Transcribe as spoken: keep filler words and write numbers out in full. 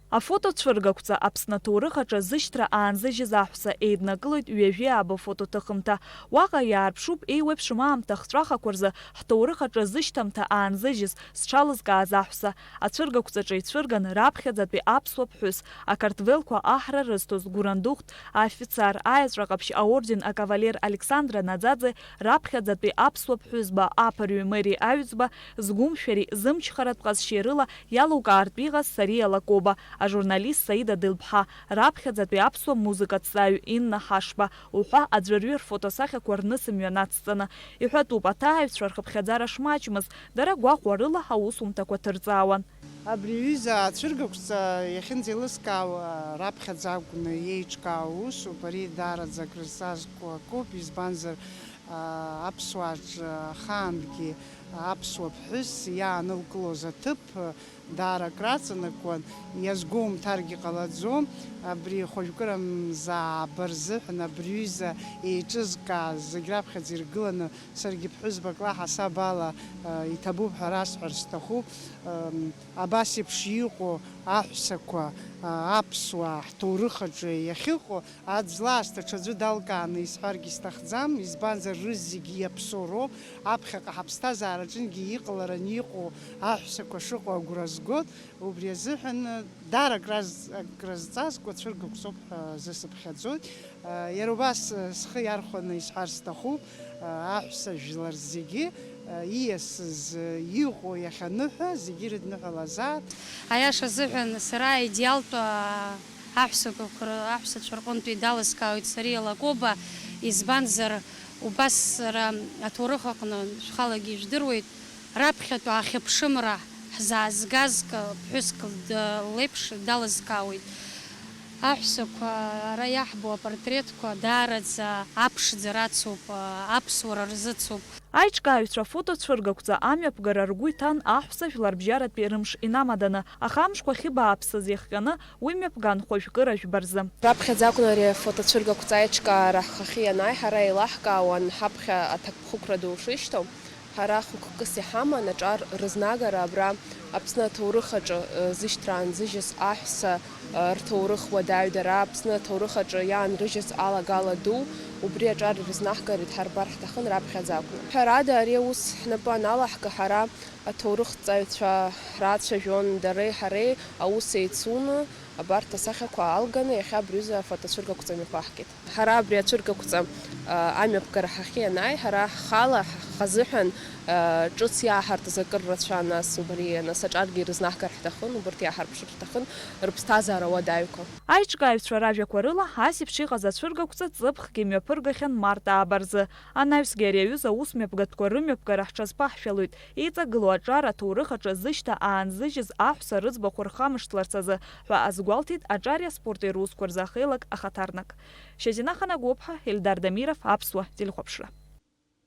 Афотоцәыргақәҵа Аԥсны аҭоурых аҿы зышьҭра аанзыжьыз аҳәса еиднакылоит ҩажәи ааба фотоҭыхымҭа. Уаҟа иаарԥшуп еиуеиԥшым аамҭа ахҵәахақәа рзы ҳҭоурых аҿы зышьҭамҭа аанзыжьыз, зҽалызкааз аҳәса. Ацәыргақәҵаҿы ицәырган раԥхьаӡатәи аԥсуа ԥҳәыс, ақартвелқәа аҳра рызҭоз Гурандухтә афицар, аеҵәа ҟаԥшь аорден акавалер Александра Наӡаӡе, раԥхьаӡатәи аԥсуа ԥҳәызба аԥырҩы Мери Аҩӡба, згәымшәари зымчхаратә ҟазшьеи рыла иалукаартә иҟаз Сариа Лакоба, ажурналист Саида Делԥҳа, раԥхьаӡатәи аԥсуа музыкаҭҵааҩ Инна Ҳашба уҳәа аӡәырҩы рфотосахьақәа рнысымҩа нацҵаны. Иҳәатәуп, аҭааҩцәа рхыԥхьаӡара шмаҷмыз, дара гәахәарыла аусумҭақәа ҭырҵаауан. Абри аҩыза ацәыргақәҵа иахьынӡеилыскаауа раԥхьаӡа акәны еиҿкаау усуп, ари даараӡа акрызҵазкуа акоуп, избанзар, аа, аԥсуааҿ ахаангьы аԥсуа ԥҳәыс иаанылкылоз аҭыԥ даара акраҵанакуан, иазгәоумҭаргьы ҟалаӡом, абри хәажәкырамза ааба рзыҳәан абри аҩыза еиҿызкааз зегь раԥхьаӡа иргыланы саргьы ԥҳәызбак лаҳасаб ала, аа, иҭабуп ҳәа расҳәар сҭахуп. Ам, абас еиԥш иҟоу аҳәсақәа, аа, аԥсуаа ҳҭоурых аҿы иахьыҟоу, аӡә злаашт аҽаӡәы далкааны исҳәаргьы сҭахӡам, избанзар, рызегьы иаԥсоу роуп, аԥхьаҟа ҳаԥсҭазаараҿынгьы иҟалараны иҟоу аҳәсақәа шыҟоу агәра згоит, убри азыҳәан, даара акраз-, акрызҵазкуа цәыргақәҵоуп ҳәа азы сыԥхьаӡоит. Иара убас схы иархәаны исҳәар сҭахуп, аҳәса жәлар зегьы ииасыз иҟоу иахьаныҳәа зегьы ирыдныҳәалазаап. Аиаша азыҳәан, сара аидеалтә аҳәсақәа ры-, аҳәсацәа рҟынтәи далыскаауеит Сариа Лакоба, избанзар, убас сара аҭоурых аҟны шәхалагьы ижәдыруеит, раԥхьатәи ахьыԥшымра ҳзаазгаз ԥҳәыск леиԥш далыскаауеит. Аҳәсақәа ара иаҳбо апортретқәа даараӡа аԥшӡара ацуп, аԥсуара рзыцуп. Аиҿкааҩцәа афотоцәыргақәҵа амҩаԥгара ргәы иҭан аҳәса жәларбжьаратәи рымш инамаданы, аха амшқәа ахьыбааԥсыз иахҟьаны уи мҩаԥган хәажәкыра жәба рзы. Раԥхьаӡа акәын ари афотоцәыргақәҵа аиҿкаара ҳхахьы ианааи, ҳара еилаҳкаауан ҳаԥхьа аҭакԥхықәра ду шишьҭоу. Ҳара хықәкыс иҳаман аҿар рызнагара абра Аԥсны аҭоурых аҿы, э, зышьҭра аанзыжьыз аҳәса, э, рҭоурых уадаҩ дара, Аԥсны аҭоурых аҿы иаанрыжьыз алагала ду, убри аҿар ирызнаҳгар идҳарбар ҳҭахын раԥхьаӡа акәны. Ҳәарада, ари аус ҳнапы аналаҳга, ҳара аҭоурыхҭҵаҩцәа ҳрацәажәон, дареи ҳареи аус еицуны, абарҭ асахьақәа алганы, иахьа абри аҩыза афотоцәыргақәҵа мҩаԥаҳгеит. Ҳара абри ацәыргақәҵа, а, амҩаԥгара ҳахьианааи, ҳара ҳхала ҳхазыҳәан, а, ҿыц иааҳартыз акыр рацәан, нас убри, нас аҿаргьы ирызнаҳгар ҳҭахын, убарҭ иааҳарԥшыр ҳҭахын, рыԥсҭазаара уадаҩқәа. Аиҿкааҩцәа ражәақәа рыла, ас еиԥш иҟаз ацәыргақәҵа ҵыԥхгьы мҩаԥыргахьан март ааба рзы. Анаҩсгьы ари аҩыза аус мҩаԥгатәқәа рымҩаԥгара ҳҽазԥаҳшәалоит, иҵагылоу аҿар аҭоурых аҿы зышьҭа аанзыжьыз аҳәса рыӡбахә рхамышҭларц азы ҳәа азгәалҭеит аҿари аспорти русқәа рзы ахеилак ахаҭарнак. Шьазина Ханагәыԥҳа, Ельдар Дамиров, Аԥсуа телехәаԥшра.